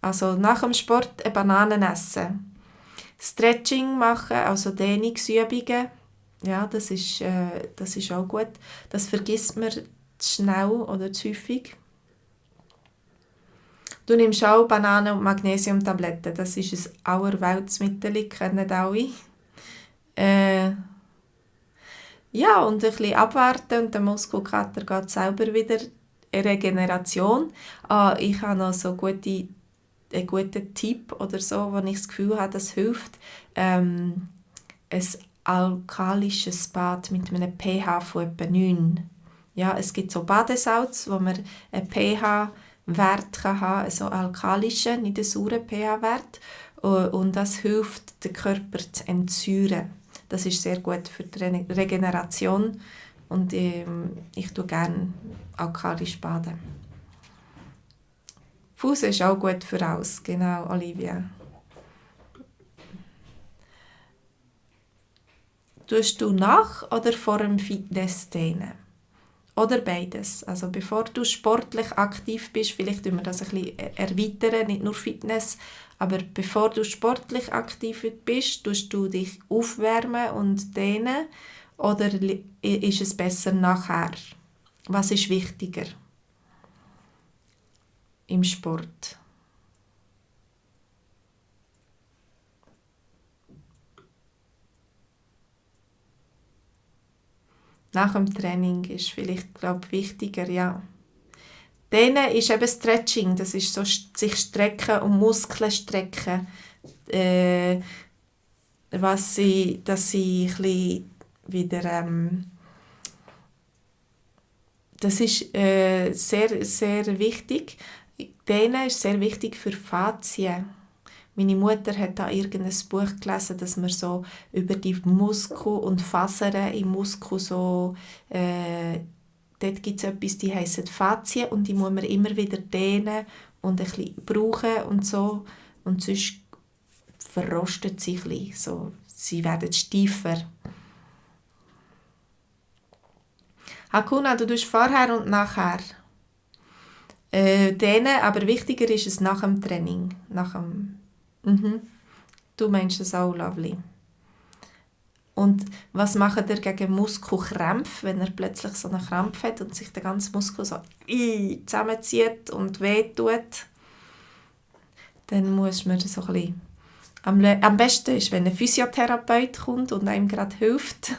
Also nach dem Sport eine Banane essen. Stretching machen, also Dehnungsübungen. Ja, das ist auch gut. Das vergisst man zu schnell oder zu häufig. Du nimmst auch Bananen- und Magnesiumtabletten. Das ist ein Allerweltsmittel, kennen alle. Äh, ja, und ein bisschen abwarten und der Muskelkater geht selber wieder. Regeneration. Ich habe noch so einen guten Tipp oder so, wo ich das Gefühl habe, das hilft. Ein alkalisches Bad mit einem pH von etwa 9. Ja, es gibt so Badesalz, wo man einen pH-Wert haben kann, also alkalischen, nicht einen sauren pH-Wert. Und das hilft, den Körper zu entsäuren. Das ist sehr gut für die Regeneration und ich tue gerne alkalisch baden. Fuß ist auch gut für alles, genau, Olivia. Tust du nach oder vor dem Fitness dehnen? Oder beides. Also bevor du sportlich aktiv bist, vielleicht tun wir das ein bisschen erweitern, nicht nur Fitness, aber bevor du sportlich aktiv bist, tust du dich aufwärmen und dehnen oder ist es besser nachher? Was ist wichtiger im Sport? Nach dem Training ist vielleicht, glaube ich, wichtiger, ja. Dehnen ist eben Stretching, das ist so sich strecken und Muskeln strecken, dass sie ein bisschen wieder, das ist sehr, sehr wichtig. Dehnen ist sehr wichtig für Faszien. Meine Mutter hat da irgendein Buch gelesen, dass man so über die Muskel und Fasern im Muskel so, dort gibt es etwas, die heissen Faszien und die muss man immer wieder dehnen und ein bisschen brauchen und so. Und sonst verrostet sie ein bisschen, so. Sie werden steifer. Hakuna, du tust vorher und nachher dehnen, aber wichtiger ist es nach dem Training. Mhm. Du meinst es auch, Lovely. Und was macht er gegen Muskelkrämpfe, wenn er plötzlich so einen Krampf hat und sich der ganze Muskel so zusammenzieht und wehtut? Dann muss man so ein bisschen... Am besten ist, wenn ein Physiotherapeut kommt und einem gerade hilft.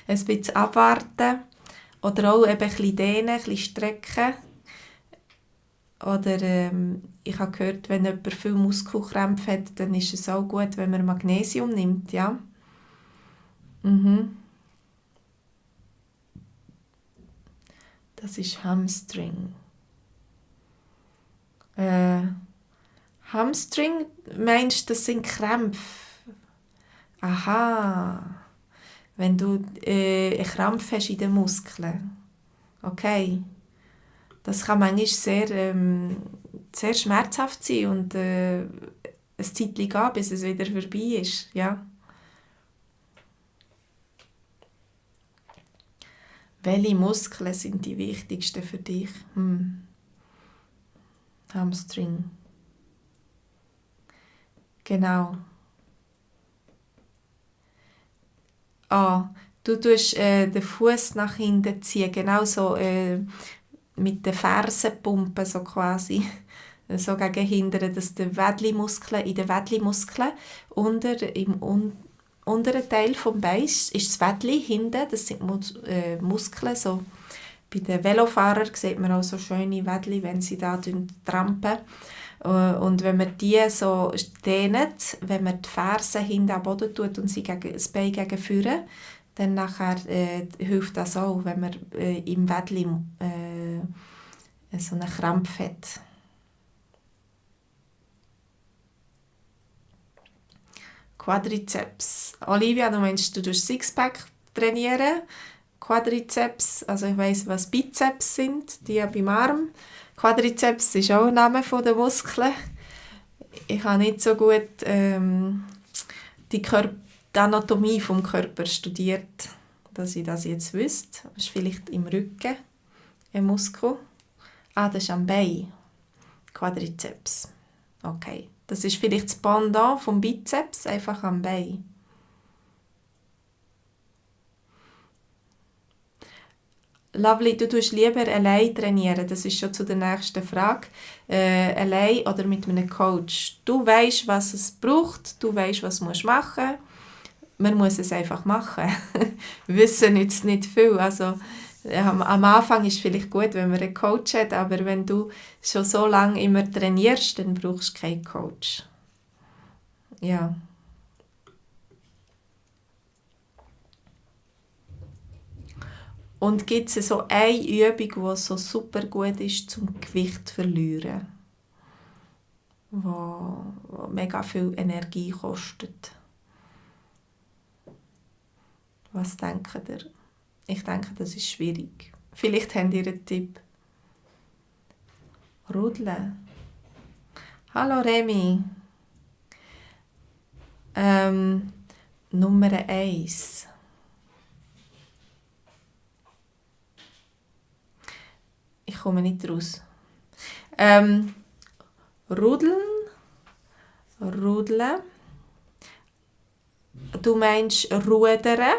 Ein bisschen abwarten. Oder auch eben ein bisschen dehnen, ein bisschen strecken. Oder ich habe gehört, wenn jemand viel Muskelkrämpfe hat, dann ist es auch gut, wenn man Magnesium nimmt, ja. Mhm. Das ist Hamstring. Hamstring, meinst du, das sind Krämpfe? Aha. Wenn du einen Krampf hast in den Muskeln. Okay. Das kann manchmal sehr schmerzhaft sein und ein Zeitchen gehen, bis es wieder vorbei ist. Ja. Welche Muskeln sind die wichtigsten für dich? Hamstring. Genau. Du tust den Fuß nach hinten ziehen, genau so mit den Fersenpumpen so quasi. So gegen hindern, dass die Wädli-Muskeln in den Wädli-Muskeln im unteren Teil des Beins ist das Wädli hinten, das sind Muskeln, so Bei den Velofahrern sieht man auch so schöne Wädli, wenn sie da trampen. Und wenn man die so dehnt, wenn man die Fersen hinten am Boden tut und sie das Bein gegen vorne, dann nachher, hilft das auch, wenn man im Wädli so einen Krampf hat. Quadrizeps. Olivia, du meinst, du tust Sixpack trainieren. Quadrizeps, also ich weiss, was Bizeps sind, die beim Arm. Quadrizeps ist auch ein Name der Muskeln. Ich habe nicht so gut die Anatomie des Körpers studiert, dass ich das jetzt wüsste. Das ist vielleicht im Rücken ein Muskel. Das ist am Bein. Quadrizeps. Okay. Das ist vielleicht das Pendant vom Bizeps, einfach am Bein. Lovely, du tust lieber allein trainieren. Das ist schon zu der nächsten Frage. Allein oder mit einem Coach. Du weisst, was es braucht. Du weisst, was du machen musst. Man muss es einfach machen. Wissen nützt nicht viel. Also, am Anfang ist es vielleicht gut, wenn man einen Coach hat, aber wenn du schon so lange immer trainierst, dann brauchst du keinen Coach. Ja. Und gibt es so eine Übung, die so super gut ist, zum Gewicht zu verlieren? Die mega viel Energie kostet. Was denkt ihr? Ich denke, das ist schwierig. Vielleicht habt ihr einen Tipp. Rudeln. Hallo Remi. Nummer 1. Ich komme nicht raus. Rudeln. Du meinst rudern.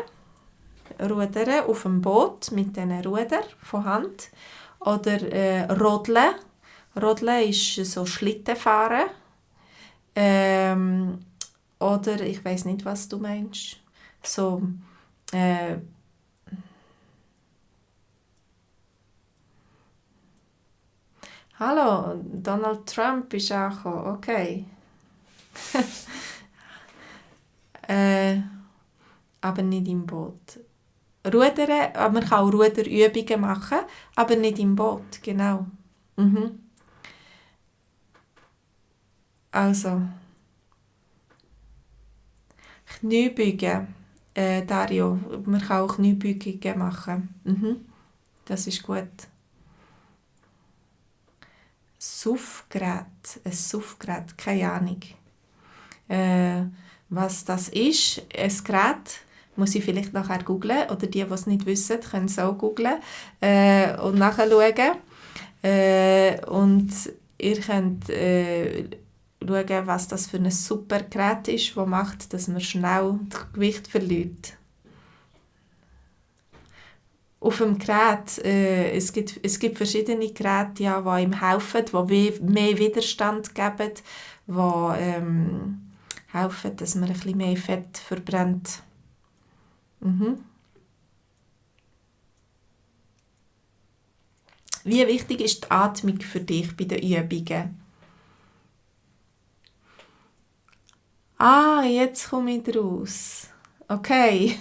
Rudern auf dem Boot mit diesen Rudern von Hand. Oder rodeln. Rodeln ist so Schlittenfahren. Oder ich weiss nicht, was du meinst. So Hallo, Donald Trump ist angekommen. Okay. Aber nicht im Boot. Rudern, aber man kann auch Ruderübungen machen, aber nicht im Boot, genau. Also, Kniebeugen, Dario, man kann auch Kniebeugungen machen. Das ist gut. Suffgerät, ein Suffgerät, keine Ahnung. Was das ist, ein Gerät, muss ich vielleicht nachher googlen, oder die es nicht wissen, können es auch googlen und nachschauen. Und ihr könnt schauen, was das für ein super Gerät ist, das macht, dass man schnell das Gewicht verliert. Auf dem Gerät, es gibt verschiedene Geräte, ja, die ihm helfen, die mehr Widerstand geben, die helfen, dass man ein bisschen mehr Fett verbrennt. Wie wichtig ist die Atmung für dich bei den Übungen? Jetzt komme ich raus. Okay.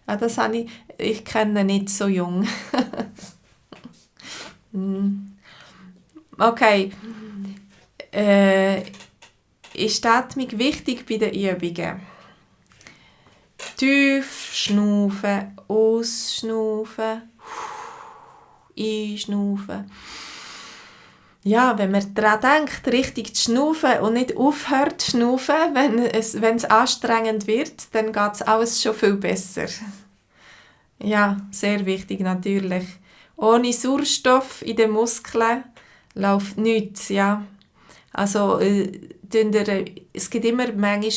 Ja, das habe ich kenne nicht so jung. Okay. Ist die Atmung wichtig bei den Übungen? Tief schnaufen, ausschnaufen, einschnaufen. Ja, wenn man daran denkt, richtig zu schnaufen und nicht aufhört zu schnaufen, wenn es anstrengend wird, dann geht es alles schon viel besser. Ja, sehr wichtig natürlich. Ohne Sauerstoff in den Muskeln läuft nichts, ja. Also, es gibt immer manchmal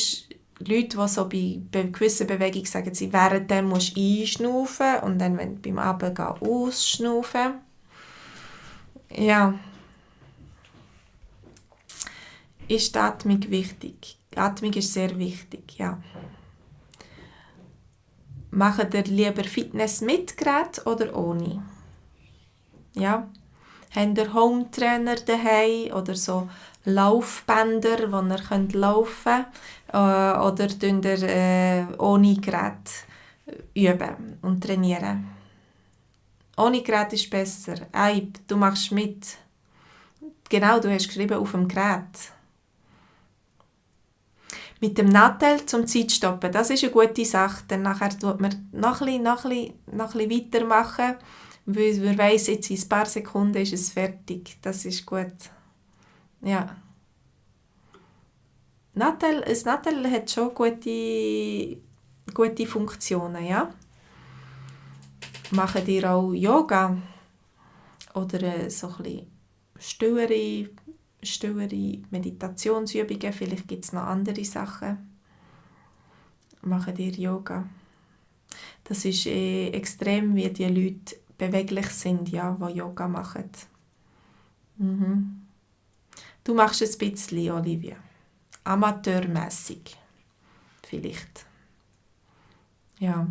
Leute, die so bei gewissen Bewegungen sagen, sie währenddem musst du einschnaufen und dann, wenn du beim Runtergehen ausschnaufen. Ja. Ist die Atmung wichtig? Die Atmung ist sehr wichtig, ja. Macht ihr lieber Fitness mit Gerät oder ohne? Ja. Habt ihr Hometrainer daheim oder so Laufbänder, wo ihr laufen könnt? Oder tut ihr ohne Gerät üben und trainieren? Ohne Gerät ist besser. Eib, du machst mit. Genau, du hast geschrieben, auf dem Gerät. Mit dem Nattel zum Zeitstoppen, das ist eine gute Sache. Dann nachher tut man noch ein bisschen weitermachen, weil man weiss, jetzt in ein paar Sekunden ist es fertig. Das ist gut. Ja. Ein Nattel hat schon gute Funktionen, ja. Machen ihr auch Yoga? Oder so ein bisschen stillere Meditationsübungen? Vielleicht gibt es noch andere Sachen. Machen ihr Yoga? Das ist extrem, wie die Leute beweglich sind, ja, die Yoga machen. Mhm. Du machst ein bisschen, Olivia. Amateurmässig. Vielleicht. Ja.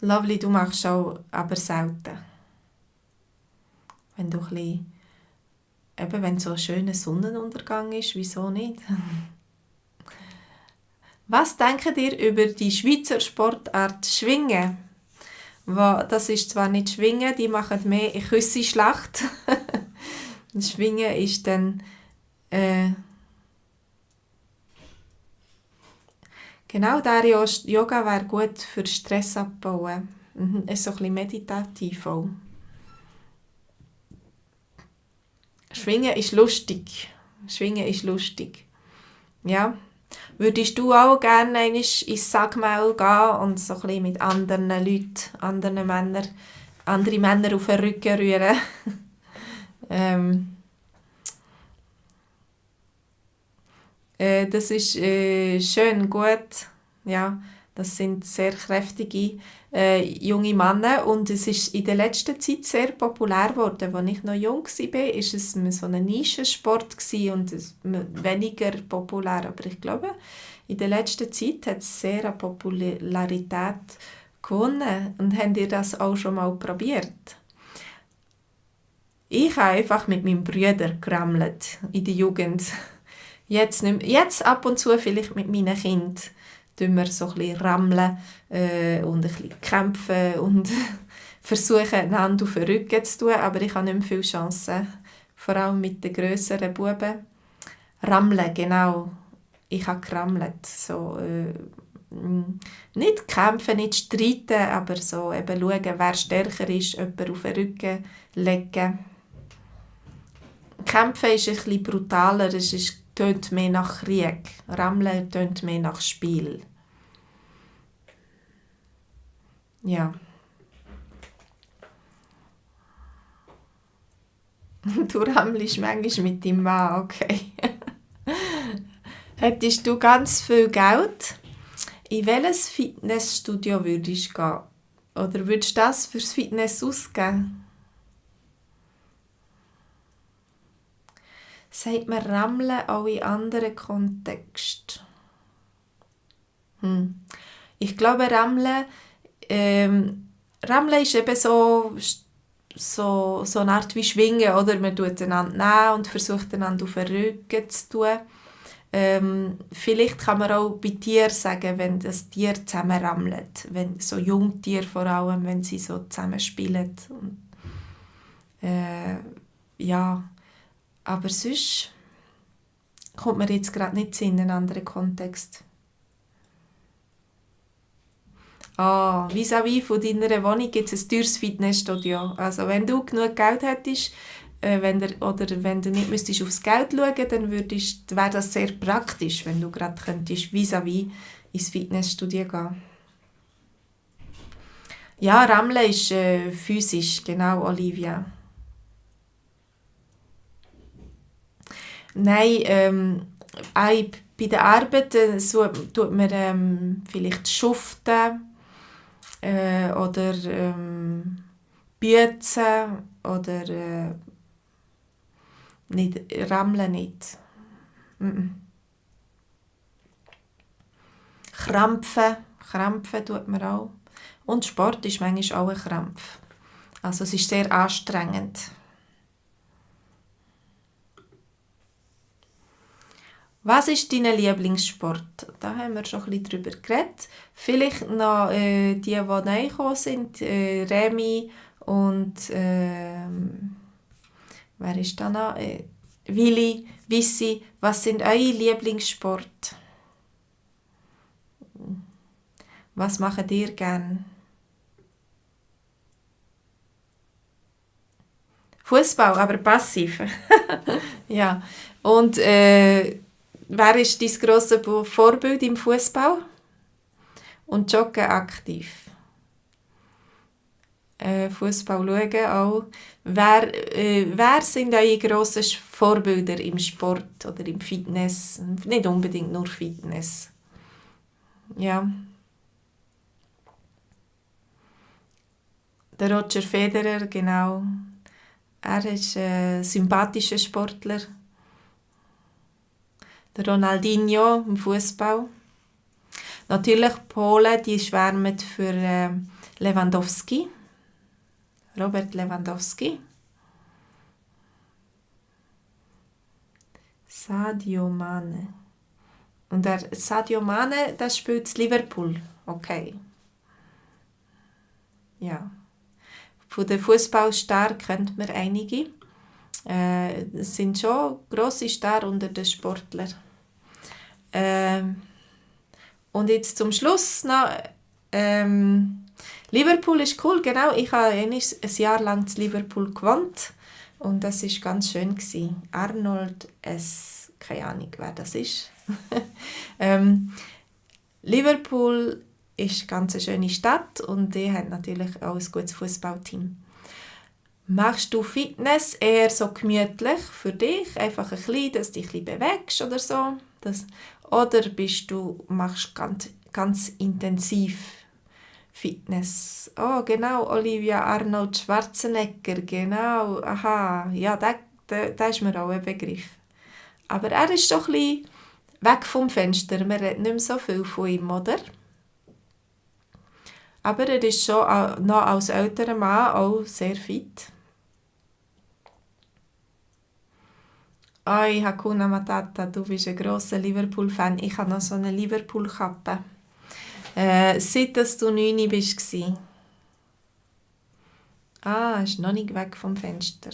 Lovely, du machst auch, aber selten. Wenn du ein bisschen, eben wenn so ein schöner Sonnenuntergang ist, wieso nicht? Was denkt ihr über die Schweizer Sportart Schwingen? Das ist zwar nicht Schwingen, die machen mehr eine Küssi-Schlacht. Schwingen ist dann genau, Dario, Yoga wäre gut für Stress abbauen. Es ist so ein bisschen meditativ auch. Schwingen ist lustig. Ja. Würdest du auch gerne einmal ins Sagmaul gehen und so ein bisschen mit anderen Leuten, andere Männer auf den Rücken rühren? Das ist schön, gut. Ja, das sind sehr kräftige junge Männer und es ist in der letzten Zeit sehr populär geworden. Als ich noch jung war, war es so ein Nischensport und weniger populär. Aber ich glaube, in der letzten Zeit hat es sehr an Popularität gewonnen. Und habt ihr das auch schon mal probiert? Ich habe einfach mit meinem Bruder gerammelt in der Jugend. Jetzt ab und zu vielleicht mit meinen Kindern tun wir so ein bisschen rammeln und ein bisschen kämpfen und versuchen, einander auf den Rücken zu tun, aber ich habe nicht mehr viele Chancen, vor allem mit den grösseren Buben. Rammeln, genau. Ich habe gerammelt. So, nicht kämpfen, nicht streiten, aber so eben schauen, wer stärker ist, jemanden auf den Rücken legen. Kämpfen ist ein bisschen brutaler, es tönt mehr nach Krieg. Rammeln tönt mehr nach Spiel. Ja. Du rammelst manchmal mit deinem Mann, okay. Hättest du ganz viel Geld, in welches Fitnessstudio würdest du gehen? Oder würdest du das fürs Fitness ausgeben? Sagt man Rammeln auch in anderen Kontexten? Ich glaube, Rammeln ist eben so eine Art wie Schwingen, oder? Man tut einander nehmen und versucht einander auf den Rücken zu tun. Vielleicht kann man auch bei Tieren sagen, wenn das Tier zusammen rammelt. Wenn so Jungtiere vor allem, wenn sie so zusammen spielen. Ja, aber sonst kommt mir jetzt gerade nicht in einen anderen Kontext. Vis-à-vis von deiner Wohnung gibt es ein teures Fitnessstudio. Also wenn du genug Geld hättest, wenn du nicht müsstest aufs Geld schauen, dann wäre das sehr praktisch, wenn du gerade könntest vis-à-vis ins Fitnessstudio gehen. Ja, Rammeln ist physisch, genau, Olivia. Nein, auch bei der Arbeit so, tut man vielleicht schuften oder büzen oder nicht, rammeln nicht. Krampfen tut man auch. Und Sport ist manchmal auch ein Krampf. Also es ist sehr anstrengend. Was ist dein Lieblingssport? Da haben wir schon ein bisschen drüber geredet. Vielleicht noch die neu gekommen sind, Remy und wer ist da noch? Willi, Wissi, was sind eure Lieblingssport? Was macht ihr gern? Fußball, aber passiv. Ja. Und wer ist dein grosses Vorbild im Fußball? Und Joggen aktiv. Fußball schauen auch. Wer sind eure grossen Vorbilder im Sport oder im Fitness? Nicht unbedingt nur Fitness. Ja. Der Roger Federer, genau. Er ist ein sympathischer Sportler. Der Ronaldinho im Fußball. Natürlich Polen, die schwärmen für Lewandowski. Robert Lewandowski. Sadio Mane. Und der Sadio Mane, das spielt in Liverpool. Okay. Ja. Von den Fußballstars kennt man einige. Es sind schon grosse Stars unter den Sportlern. Und jetzt zum Schluss noch, Liverpool ist cool, genau. Ich habe ein Jahr lang in Liverpool gewohnt und das war ganz schön. Arnold S., keine Ahnung, wer das ist. Liverpool ist eine ganz schöne Stadt und die hat natürlich auch ein gutes Fußballteam. Machst du Fitness eher so gemütlich für dich, einfach ein bisschen, dass du dich ein bisschen bewegst oder so? Oder machst ganz intensiv Fitness? Oh, genau, Olivia Arnold Schwarzenegger, genau, aha, ja, der ist mir auch ein Begriff. Aber er ist doch ein bisschen weg vom Fenster, man redet nicht mehr so viel von ihm, oder? Aber er ist schon noch als älterer Mann auch sehr fit. Oi, Hakuna Matata, du bist ein grosser Liverpool-Fan. Ich habe noch so eine Liverpool-Kappe. Seit dass du 9 warst. Ist noch nicht weg vom Fenster.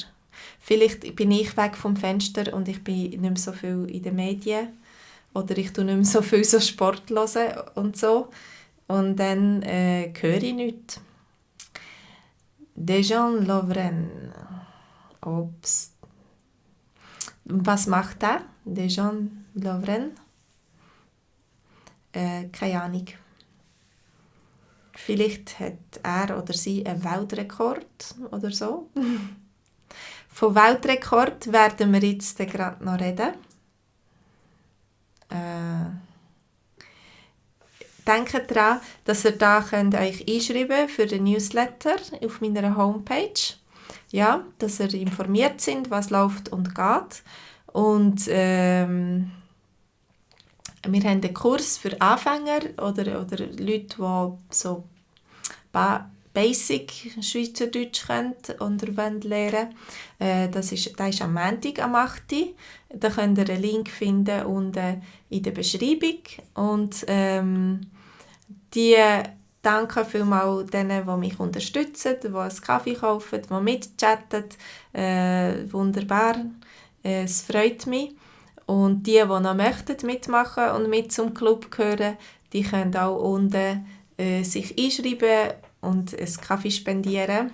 Vielleicht bin ich weg vom Fenster und ich bin nicht mehr so viel in den Medien. Oder ich höre nicht mehr so viel so Sport hören und so. Und dann höre ich nichts. Dejan Lovren. Obst. Was macht er? Dejan Lovren? Keine Ahnung. Vielleicht hat er oder sie einen Weltrekord oder so. Von Weltrekord werden wir jetzt gerade noch reden. Denkt daran, dass ihr da euch einschreiben könnt für den Newsletter auf meiner Homepage. Ja, dass ihr informiert sind, was läuft und geht. Und wir haben einen Kurs für Anfänger oder Leute, die so Basic Schweizerdeutsch können und lernen. Der ist am Montag am 8. Da könnt ihr einen Link finden unten in der Beschreibung. Und die danke vielmals denen, die mich unterstützen, die einen Kaffee kaufen, die mitchatten. Wunderbar, es freut mich. Und die noch möchten mitmachen und mit zum Club gehören, die können auch unten sich einschreiben und einen Kaffee spendieren.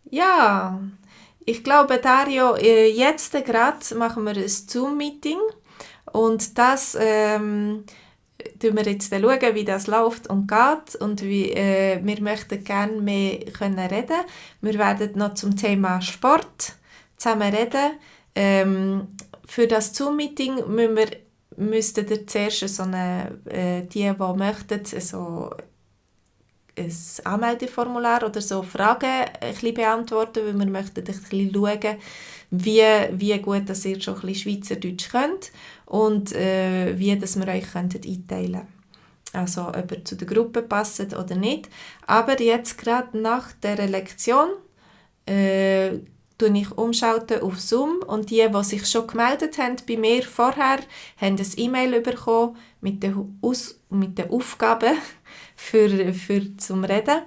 Ja, ich glaube, Dario, jetzt gerade machen wir ein Zoom-Meeting und das schauen wir jetzt schauen, wie das läuft und geht und wir möchten gerne mehr reden. Wir werden noch zum Thema Sport zusammen reden. Für das Zoom-Meeting müssten ihr zuerst so die möchten, so ein Anmeldeformular oder so Fragen ein bisschen beantworten, weil wir möchten ein bisschen schauen, wie gut dass ihr schon ein bisschen Schweizerdeutsch könnt und wie dass wir euch einteilen können. also ob ihr zu der Gruppe passt oder nicht. Aber jetzt gerade nach dieser Lektion tue ich umschalten auf Zoom und die sich schon gemeldet haben bei mir vorher, haben ein E-Mail bekommen mit den Aufgaben für zum Reden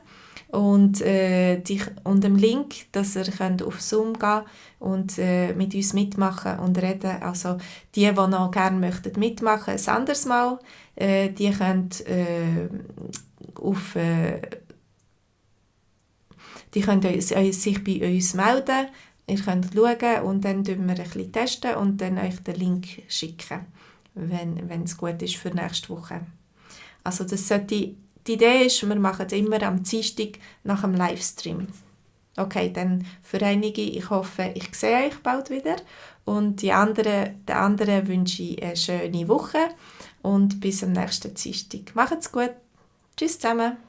und dem Link, dass ihr auf Zoom gehen könnt und mit uns mitmachen und reden. Also die noch gerne möchten mitmachen, ein anderes Mal, die können die können sich bei uns melden. Ihr könnt schauen und dann testen wir ein bisschen testen und dann euch den Link schicken, wenn es gut ist für nächste Woche. Also die Idee ist, wir machen es immer am Dienstag nach dem Livestream. Okay, dann für einige, ich hoffe, ich sehe euch bald wieder. Und den anderen wünsche ich eine schöne Woche und bis am nächsten Dienstag. Macht's gut. Tschüss zusammen.